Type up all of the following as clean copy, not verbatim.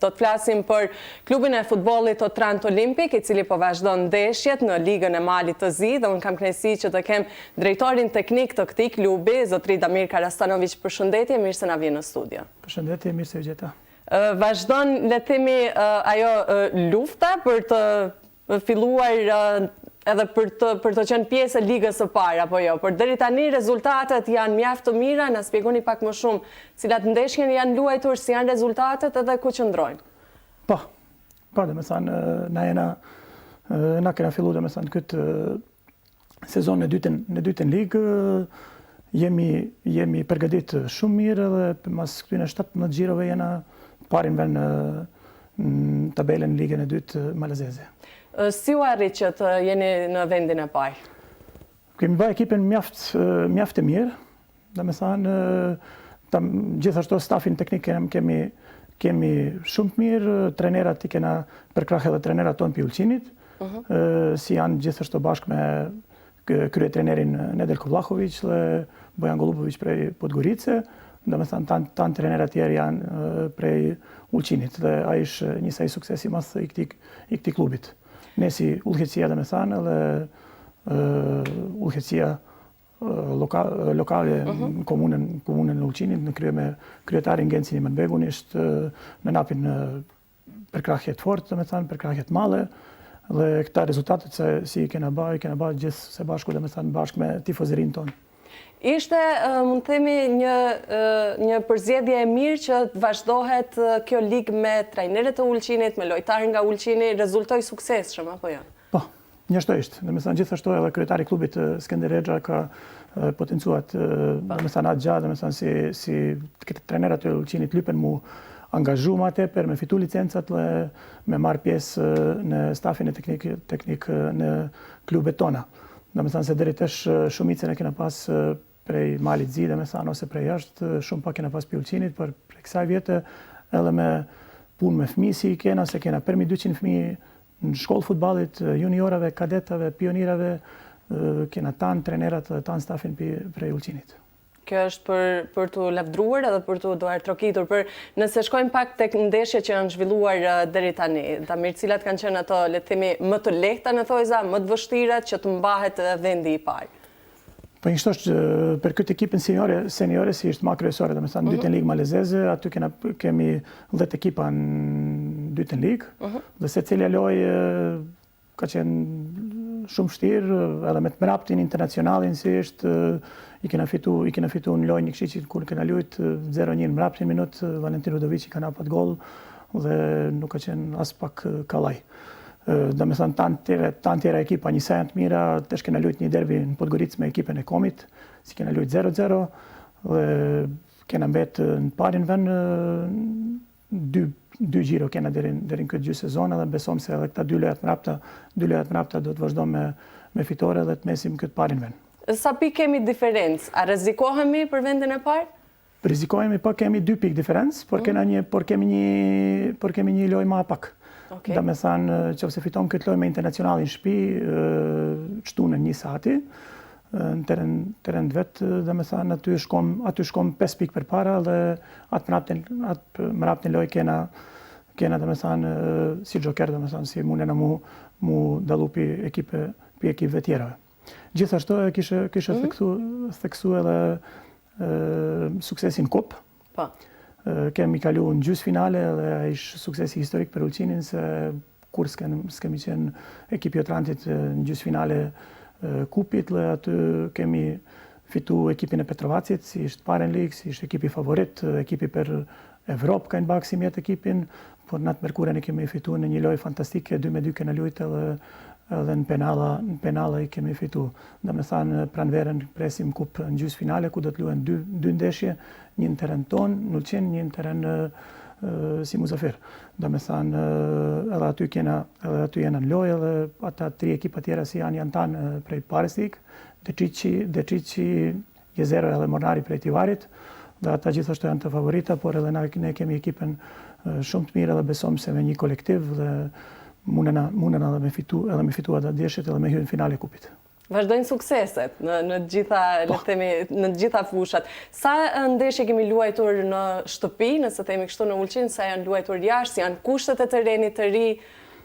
Do të flasim për klubin e futbollit Otrant Olimpik, i cili po vazhdon ndeshjet në Ligën e Malit të Zi dhe unë kam kënaqësi që të kem drejtorin teknik të këtij klubi, zotëri Damir Karastanoviq. Përshëndetje, mirë se na vjen në studio. Përshëndetje, mirë se ju gjeta. Vazhdon, le të themi, ajo lufta për të filluar edhe për të për të qenë pjesë e ligës së parë apo jo. Por deri tani rezultatet janë mjaft të mira, na shpjegoni pak më shumë cilat ndeshje janë luajtur, si janë rezultatet edhe ku qëndrojnë. Po. Po, domethënë na jena na kena fillu domethënë këtë sezon në dytën në dytën ligë jemi jemi përgatit shumë mirë edhe mas këtyre 17 xhirove jena parin vend në, në tabelën në ligën e dytë malazeze. Si u arrit që të jeni në vendin e parë? Kemi ba ekipin mjaft mjaft të mirë, domethënë tam gjithashtu stafin teknik kemi kemi kemi shumë të mirë, trenerat i kena përkrah edhe trenerat tonë pi Ulqinit, uh mhm. -huh. si janë gjithashtu bashkë me kryetrenerin Nedeljko Vlahović dhe Bojan Golubović prej Podgorice, domethënë tan, tan trenerat tjerë janë prej Ulqinit dhe ai është një saj sukses i madh i këtij i këtij klubit. Ne si udhëheqësia domethënë edhe udhëheqësia lokale mhm. në komunën komunën e Ulqinit në krye me kryetarin Genci Nimanbegun është na napin përkrahje të fortë, domethënë përkrahje të madhe dhe këta rezultatet se si i kena ba, i kena ba gjithë së bashku, domethënë bashkë me tifozërinë tonë. Ishte, mund të themi, një, një përzgjedhje e mirë që të vazhdohet kjo ligë me trajnerët e Ulqinit, me lojtarë nga Ulqini, rezultoi suksesshëm, apo jo? Po, njashtu ishte. Domethënë, gjithashtu edhe kryetari i klubit Skender Rexha ka potencuar, domethënë, atë gja, domethënë, si, si këtë trenerat e Ulqinit lypen mu angazhu ma tepër, me fitu licencat dhe me marrë pjesë në stafin e teknik, teknik në klubet tona. Domethënë se deri tash shumicën e kena pas prej Malit Zi, domethënë, ose prej jashtë, shumë pak kena pas prej Ulqinit, por prej kësaj vjete edhe me punë me fëmijë si i kena, se kena përmi 200 fëmijë në shkollë futbollit, juniorave, kadetave, pionirave, kena tanë trenerat dhe tanë stafin prej Ulqinit. Kjo është për për t'u lavdruar edhe për t'u duartrokitur. Por nëse shkojmë pak tek ndeshjet që janë zhvilluar deri tani, Damir, cilat kanë qenë ato, le të themi, më të lehta në thojza, më të vështira që të mbahet vendi i parë? Po njështu është për këtë ekipin seniore, seniore si është ma kryesore, domethënë mm -hmm. dytën ligë malazeze, aty kena, kemi 10 ekipa në dytën ligë, mm -hmm. dhe secila lojë Ka qenë shumë vështirë, edhe me të mraptin internacionalin si është, i kena fitu, i kena fitu në lojë Nikshiqit kur kena lujt 0-1 në mraptin minut, Valentin Rudovici ka na pat gol dhe nuk ka qenë as pak kallaj. Domethënë, tanë tjera, tanë tjera ekipa një janë të mira, tash kena lujt një derbi në Podgoricë me ekipën e Komit, si kena lujt 0-0 dhe kena mbet në parin vend dy dy xhiro kena deri deri në këtë gjysë sezon edhe besom se edhe këta dy loja të mrapta, dy loja të mrapta do të vazhdojmë me me fitore dhe të mesim këtë parin vend. Sa pikë kemi diferencë? A rrezikohemi për vendin e parë? Rrezikohemi, po kemi dy pikë diferencë, por mm. kena një por kemi një por kemi një lojë më pak. Okay. Domethënë, qoftë se fiton këtë lojë me internacionalin në shtëpi, shtunën një sati, në teren teren të vet, domethënë aty shkom aty shkom 5 pikë përpara dhe atë mraptin atë mraptin lojë kena kena domethënë si joker domethënë si mundena mu mu dallu pi ekipe pi ekipeve tjera. Gjithashtu e kishe kishe mm -hmm. theksu theksu edhe e, suksesin kup. Po. Kemi kalu në gjysë finale dhe ai është suksesi historik për Ulqinin se kur s'kemi qenë ekipi i Otrantit në gjysë finale kupit dhe aty kemi fitu ekipin e Petrovacit, si është parën ligë, si është ekipi favorit, ekipi për Evropë kanë ba kësi mjet ekipin, por në atë mërkurën e kemi fitu në një lojë fantastike, 2 me 2 kena lujt edhe edhe në penala, në penala i kemi fitu. Domethënë, pranverën presim kup në gjysë finale, ku do të luhen dy, dy ndeshje, një në teren ton, në Ulqin, një në teren si musafir. Domethënë, edhe aty kena, edhe aty jena në lojë, edhe ata tri ekipa tjera si janë, janë tanë prej parës ligë, Deçiqi, Deçiqi, Jezero edhe Mornari prej Tivarit, dhe ata gjithashtu janë të favorita, por edhe na, ne kemi ekipin shumë të mirë edhe besom se me një kolektiv dhe mundena, mundena edhe me fitu, edhe me fitu ata ndeshjet edhe me hyrë në finale kupit. Vazhdojnë sukseset në në të gjitha, le të themi, në të gjitha fushat. Sa ndeshje kemi luajtur në shtëpi, nëse themi kështu në Ulqin, sa janë luajtur jashtë, si janë kushtet e terrenit të ri,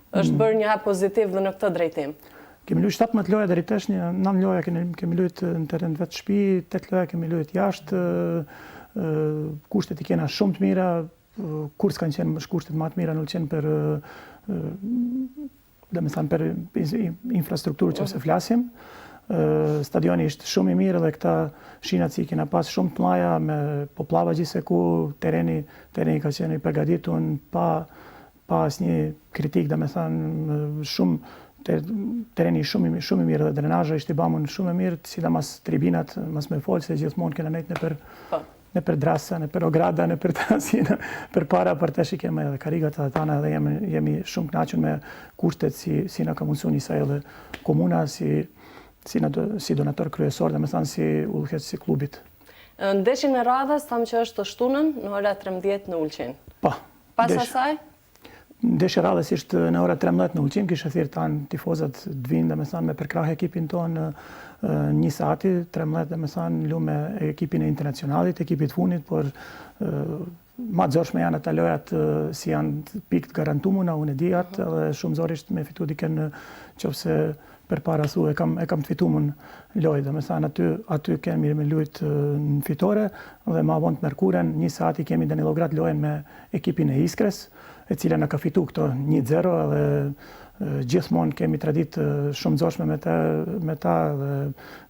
është mm. bërë një hap pozitiv dhe në këtë drejtim. Kemi luajtur 17 loja deri tash, një 9 loja kemi kemi luajtur në terren vetë shtëpi, 8 loja kemi luajtur jashtë, kushtet i kena shumë të mira, kur s'kanë qenë kushtet më të mira në Ulqin për domethënë për infrastrukturë që se flasim, stadioni ishte shumë i mirë dhe këta shinat si i kena pas shumë të mdhaja me poplava gjithseku, tereni, tereni ka qenë i përgatitun pa, pa asnjë kritikë, domethënë shumë tereni shumë shumë i mirë dhe drenazha ishte i bamun shumë e mirë, sidomos tribinat, mos me folë se gjithmonë kena nejtë nëpër po. Nëpër drasa, nëpër ograda, nëpër trasina, përpara për tash i kemi edhe karigat edhe tana edhe jemi, jemi shumë kënaqur me kushtet si, si na ka mundësu njësaj edhe komuna si, si, na, si donator kryesor, domethënë si udhëheqës i klubit. Ndeshjen e radhës, thamë që është të shtunën në ora 13 në Ulqin. Po. Pas asaj? Ndeshja e radhës ishte në ora 13 në Ulqin, kisha thirrë tanë tifozat të vinë, domethënë, me përkrah ekipin tonë një saati, 13, domethënë, lumë me ekipin e Internacionalit, ekipit funit, por ma të zorshme janë ata lojat si janë pikë të garantumuna, unë e di atë, edhe shumë zor ishte me fitu diken qoftë se përpara thu e kam e kam të fitumun lojë, domethënë aty aty kemi me lujt në fitore dhe ma vonë të mërkurën një saati kemi Danilograd lojën me ekipin e Iskres, e cila na ka fitu këto 1-0 edhe gjithmonë kemi traditë shumë zorshme me ta me ta dhe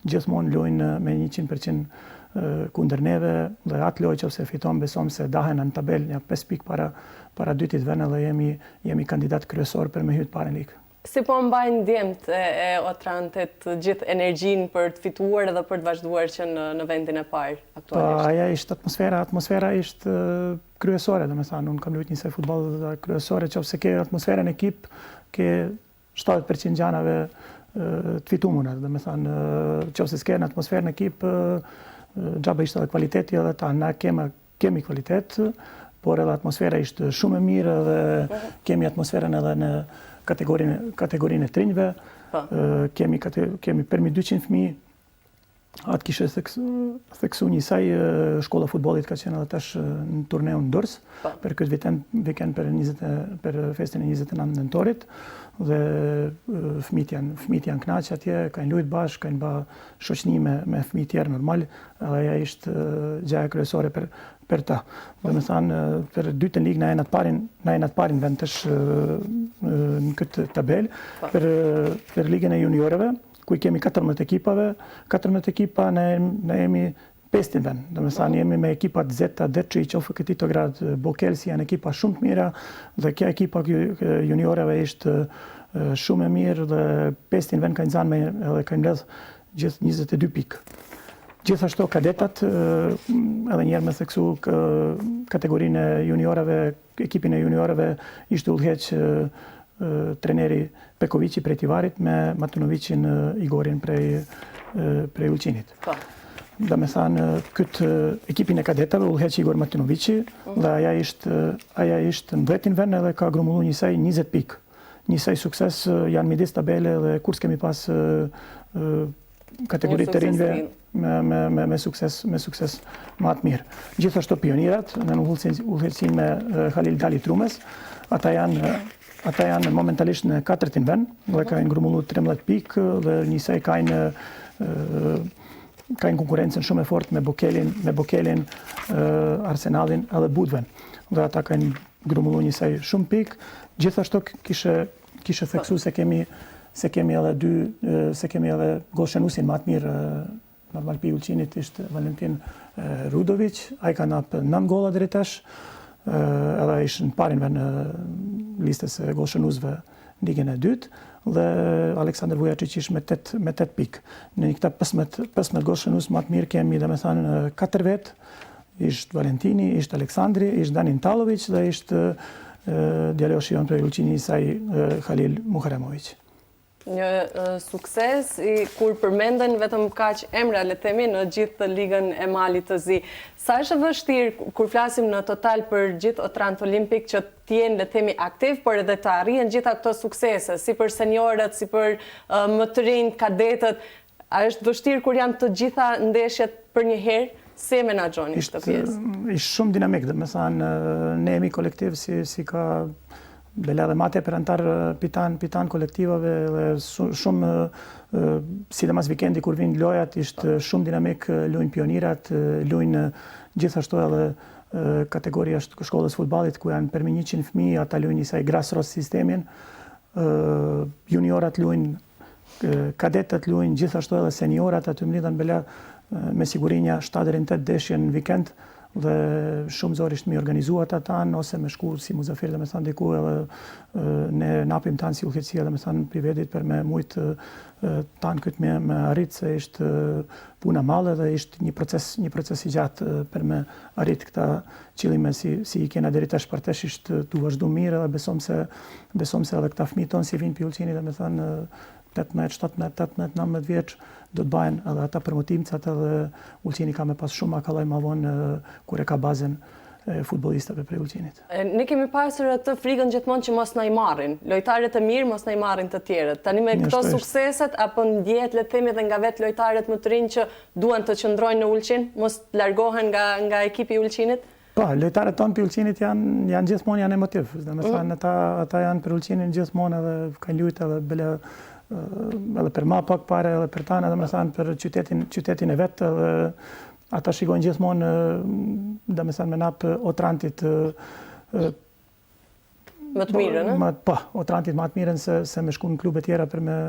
gjithmonë luajnë me 100% kundër neve dhe atë lojë qoftë se fiton besom se dahen në tabelë nja 5 pikë para para dytit vend dhe jemi jemi kandidat kryesor për me hy të parën ligë. Si po mbajnë djemtë e Otrantit gjithë energjinë për të fituar edhe për të vazhduar që në në vendin e parë aktualisht? Po aja ishte atmosfera, atmosfera ishte kryesore, domethënë, unë kam luajtur njësaj futboll dhe kryesore, qoftë se ke atmosferën në ekip, ke 70% gjanave të fitumuna, domethënë, qoftë se s'ke në atmosferë në ekip, xhaba ishte edhe kvaliteti edhe ta, na kemi Kemi kvalitet, por edhe atmosfera ishte shumë e mirë dhe kemi atmosferën edhe në kategorinë kategorinë e të rinjve. Po. Kemi kemi përmi 200 fëmijë. Atë kishe theksu, theksu njësaj shkolla futbollit ka qenë edhe tash në turneun në Durrës po. për këtë vikend, vikend për 20 për festën e 29 nëntorit dhe fëmijët janë fëmijët janë kënaq atje, kanë luajt bashkë, kanë ba shoqni me me fëmijë tjerë normal, Edhe aja ishte gjaja kryesore për për ta. Domethënë, për dytën ligë na jena të parin, na jena të parin vend tash në këtë tabelë, po. për, për ligën e juniorëve, ku i kemi 14 ekipave, 14 ekipa ne, ne jemi pestin vend. Domethënë, jemi me ekipat Zeta, Deçiq, OFK Titograd, Bokel, si janë ekipa shumë të mira, dhe kjo ekipa juniorëve ishte shumë e mirë dhe pestin vend kanë zanë me edhe kanë mbledh gjithë 22 pikë. Gjithashtu kadetat, edhe njëherë me theksu kategorinë e juniorëve, ekipin e juniorëve ishte udhëheq treneri Pekoviqi prej Tivarit me Matunoviqin Igorin prej, prej Ulqinit. Po. Domethënë, këtë ekipin e kadetave udhëheq Igor Matunoviqi mhm. dhe aja ishte, aja ishte në dhjetin vend edhe ka grumullu njësaj 20 pikë. Njësaj sukses janë midis tabele dhe kur s'kemi pas kategori të rinjve me, me, me, me sukses me sukses ma të mirë. Gjithashtu pionirat në udhëheqësinë me Halil Dali Trumes, ata janë ata janë momentalisht në katërtin vend dhe kanë grumullu 13 pikë dhe njësaj kanë kanë konkurrencën shumë e fortë me Bokelin, me Bokelin, Arsenalin edhe Budven. Dhe ata kanë grumullu njësaj shumë pikë. Gjithashtu kishe kishe theksu se kemi se kemi edhe dy se kemi edhe golshënuesin më të mirë normal pi Ulqinit ishte Valentin Rudovic, ai ka nap 9 gola deri tash, edhe ai ishte në parin vend në listës së golshënuesve në ligën e dytë dhe Aleksandr Vujačić ishte me 8 me 8 pikë. Në këta 15 15 golshënues më të mirë kemi domethënë 4 vetë Ishtë Valentini, ishtë Aleksandri, ishtë Danin Talovic dhe ishtë djaloshi jonë prej Ulqini Isai Halil Muharemovic. Një sukses i kur përmenden vetëm kaq emra, le të themi, në gjithë ligën e Malit të Zi. Sa është e vështirë kur flasim në total për gjithë Otrant Olimpik që të jenë, le të themi, aktiv, por edhe të arrihen gjitha këto suksese, si për seniorët, si për më të rinjtë, kadetët. A është vështirë kur janë të gjitha ndeshjet përnjëherë? Si e menaxhoni këtë pjesë? Ishtë shumë dinamik, domethënë, ne jemi kolektiv si, si ka bile edhe ma tepër anëtar pi tan, pi tan kolektivave dhe shumë, sidomos vikendi kur vinë lojat, ishtë shumë dinamik, lujnë pionirat, lujnë gjithashtu edhe kategoria shkollës futbollit ku janë përmi 100 fëmijë, ata lujnë njësaj grassroots sistemin, juniorat lujnë Kadetët luajnë gjithashtu edhe seniorat aty mblidhen bile me siguri nja 7 deri në 8 ndeshje në vikend dhe shumë zor ishte mi organizu ata tanë ose me shku si muzafir domethënë diku edhe ne napim tanë si udhëheqësia domethënë pi vedit për me mujt tanë këtë me, me arrit se ishte puna madhe dhe ishte një proces një proces i gjatë për me arrit këta qëllime si si i kena deri tash për tash ishte tu vazhdu mirë edhe besom se besom se edhe këta fëmijë tonë si vinë pi Ulqinit domethënë 18, 17, 18, 19 vjeç do të bëhen edhe ata promotimcat edhe Ulqini ka me pas shumë ma kollaj ma vonë kur e ka bazën e futbollistave prej Ulqinit. Ne kemi pasur atë frikën gjithmonë që mos na i marrin, lojtarët e mirë mos na i marrin të tjerët. Tani me këto sukseset apo ndjehet le të themi edhe nga vetë lojtarët më të rinj që Duan të qëndrojnë në Ulqin, mos të largohen nga nga ekipi i Ulqinit? Po, lojtarët tonë pi Ulqinit janë janë gjithmonë janë emotiv, domethënë mm. ata ata janë për Ulqinin gjithmonë edhe kanë luajtur edhe bile edhe për ma pak pare edhe për tanë, domethënë për qytetin qytetin e vet edhe ata shikojnë gjithmonë domethënë me nap Otrantit Më të mirën, ë? Po, Otrantit më të mirën se se me shku në klube tjera për me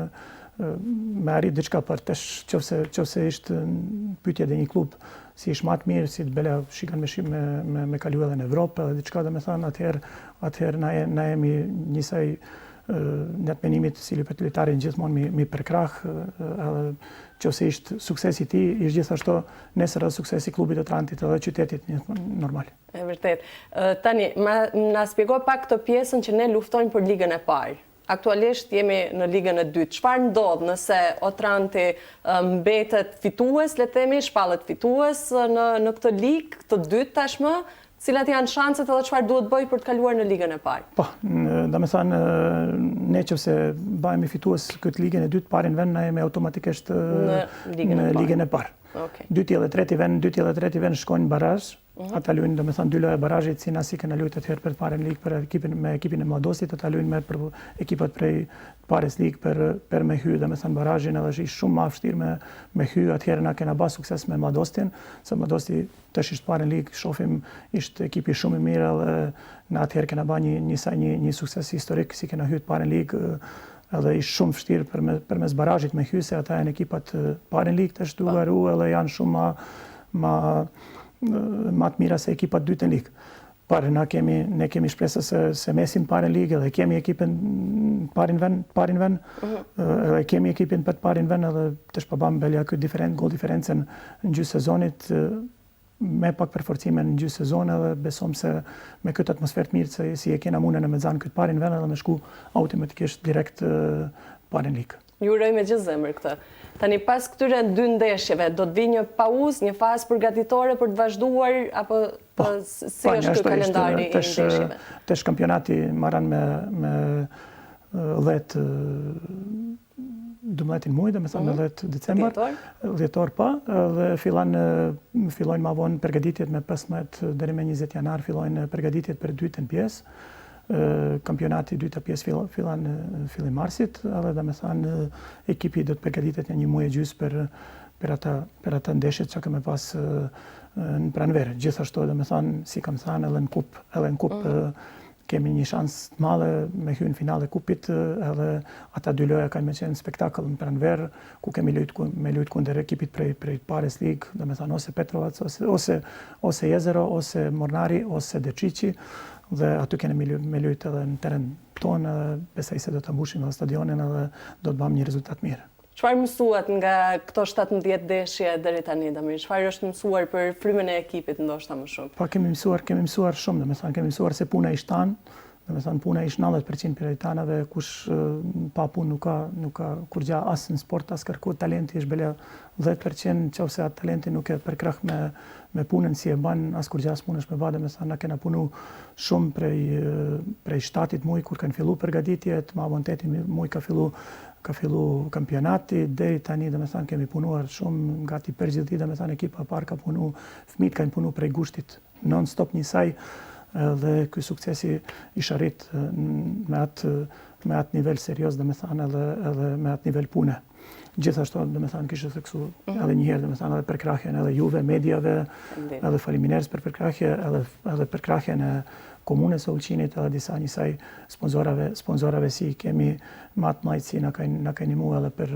me arrit diçka për tash qofse qofse ishte në pyetje dhe një klub si ish më të mirë si të bele shikon me me me, me kalu edhe në Evropë edhe diçka domethënë atëherë atëherë na na jemi njësaj në të menimit si për lojtarin gjithmonë mi, mi përkrah edhe qofse ishte suksesi i tij ishte gjithashtu nesër edhe suksesi i klubit të Otrantit edhe qytetit normal. E vërtet. Tani, ma, na spjego pak këtë pjesën që ne luftojmë për ligën e parë. Aktualisht jemi në ligën e dytë. Çfarë ndodh nëse Otranti mbetet fitues, le të themi, shpallet fitues në në këtë ligë, të dytë tashmë, cilat janë shanset edhe çfarë duhet bëjë për të kaluar në ligën e parë? Po, domethënë, ne qofse bëhemi fitues këtë ligën e dytë, parin vend na jemi automatikisht në ligën e parë. Ligën e parë. Okay. Dyti edhe treti vend, dyti edhe treti vend shkojnë në barazh, Mhm. Ata luajnë, domethënë dy loja barazhit, si na si kena luajt atëherë për të parën ligë për ekipin me ekipin e Mladostit, ata luajnë me për ekipat prej të parës ligë për për me hy, domethënë barazhin edhe është shumë më vështirë me me hy, atëherë na kena ba sukses me Mladostin, se Mladosti tash ishte parën ligë, shohim ishte ekipi shumë i mirë edhe na atëherë kena ba një një një një sukses historik si kena hy të parën ligë edhe ishte shumë vështirë për me, përmes barazhit me hy se ata janë ekipat parën ligë tash tu po. garu edhe janë shumë ma ma ma të mira se ekipat dytë në ligë. Por na kemi ne kemi shpresë se se mesim parën ligë dhe kemi ekipin parin vend, parin vend. Mm -hmm. Edhe kemi ekipin për të parin vend edhe tash po bam belja këtë diferent gol diferencën në gjysë sezonit me pak përforcime në gjysë sezon edhe besom se me këtë atmosferë të mirë se si e kena mundën me zanë këtë parin vend edhe me shku automatikisht direkt parën ligë. Ju uroj me gjithë zemër këtë. Tani pas këtyre dy ndeshjeve do të vijë një pauzë, një fazë përgatitore për të vazhduar apo po, si po, është ky kalendari i ndeshjeve? Tash kampionati maran me me 10 12 muaj, domethënë me 10 mhm. december, dhjetor pa, dhe fillon fillojnë ma vonë përgatitjet me 15 deri me 20 janar fillojnë përgatitjet për dytën pjesë. Kampionati dyta pjesë fillon në fillim marsit, edhe domethënë ekipi do të përgatitet në një muaj e gjysë për për ata për ata ndeshjet që kemi pas në pranverë. Gjithashtu domethënë si kam thënë edhe në kup, edhe në kup mm. kemi një shans të madhe me hyrë në finale kupit, edhe ata dy loja kanë me qenë spektakël në pranverë, ku kemi lujt me lujt kundër ekipit prej prej parës ligë, domethënë ose Petrovac ose ose ose Jezero ose Mornari ose Deçiqi dhe aty kemi me, me lujt edhe në teren tonë edhe besoj se do të mbushim edhe stadionin edhe do të bëjmë një rezultat mirë. Çfarë mësuat nga këto 17 ndeshje deri tani, Damir? Çfarë është mësuar për frymën e ekipit ndoshta më shumë? Po kemi mësuar, kemi mësuar shumë, domethënë kemi mësuar se puna ishte tanë. Domethanë puna ish 90% prej tanave, kush pa punë nuk ka nuk ka kurgja as në sport as kërku, talenti është bele 10%, qofse atë talenti nuk e përkrah me me punën si e ban, as kurgja s'munësh me ba, domethanë na kena punu shumë prej prej shtatit muj kur kanë fillu përgatitjet, ma vonë tetin muj ka fillu ka fillu kampionati, deri tani domethanë kemi punuar shumë, gati për gjithë ditë domethanë ekipa e parë ka punu, fëmijët kanë punu prej gushtit non stop njësaj dhe ky suksesi ish arrit me atë me atë nivel serioz domethanë edhe edhe me atë nivel pune. Gjithashtu, domethanë, kisha theksu mm -hmm. edhe një herë, domethanë, edhe përkrahjen edhe juve, mediave, edhe faleminderit për përkrahje, edhe, edhe përkrahjen e komunës së Ulqinit, edhe disa njësaj sponsorave, sponsorave si kemi ma të majtë si na kanë na kanë nimu edhe për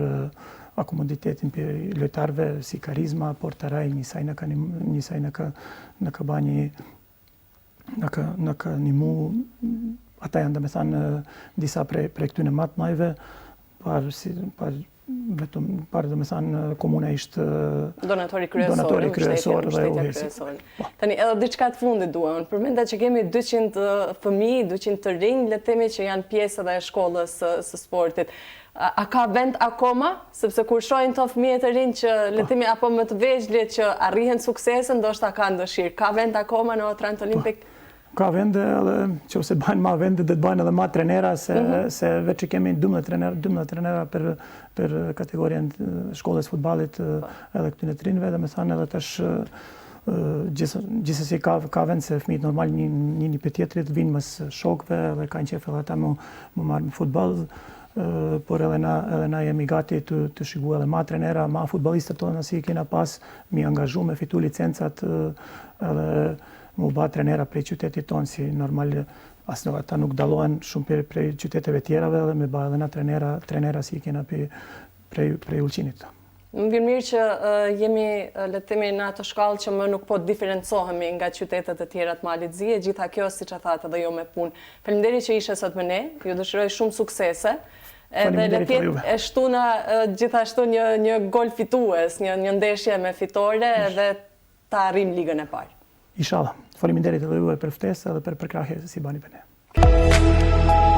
akomoditetin për lojtarëve si Karizma, Porta Rai, njësaj na ka njësaj na ka na ka ba një na ka na ka nimu ata janë domethanë disa prej prej këtyne ma të majve par si par vetëm par domethanë komuna ishte donatori kryesor, donatori kryesor dhe kryesor. Po. Tani edhe diçka të fundit dua unë. Përmenda që kemi 200 fëmijë, 200 të rinj, le të themi që janë pjesë edhe e shkollës së, së sportit. A, a ka vend akoma? Sepse kur shohin to fëmijët e rinj që le të po. themi apo më të vegjlit që arrihen suksese, ndoshta kanë dëshirë. Ka vend akoma në Otrant Olimpik? Po. Ka vende edhe qofse bajnë ma vende do të bajnë edhe ma trenera se mm -hmm. se veç që kemi 12 trenera 12 trenera për për kategorinë shkollës futbollit po. edhe këtyne të rinjve domethanë edhe tash gjithsesi ka ka vend se fëmijët normal një një një për tjetrit vinë mes shokëve edhe kanë qejf edhe ata mu mu marrë me futboll por edhe na edhe na jemi gati të të shigu edhe ma trenera, ma futbollistët tonë si i kena pas, mi angazhu me fitu licencat edhe mu ba trenera prej qytetit tonë, si normal as nuk, ata nuk dallohen shumë prej, prej qyteteve tjerave dhe me ba edhe na trenera, trenera si i kena prej, prej, prej Ulqinit. Më vjen mirë që uh, jemi, le të themi, në atë shkallë që më nuk po diferencohemi nga qytetet e tjera të Malit Zi, e gjitha kjo, siç e thatë, edhe jo me punë. Faleminderit që ishe sot me ne, ju dëshiroj shumë suksese. Edhe le të jetë e shtuna gjithashtu një një gol fitues, një një ndeshje me fitore edhe ta arrijmë ligën e parë. Inshallah. Faleminderit edhe juve për ftesë edhe për përkrahje si bani për ne.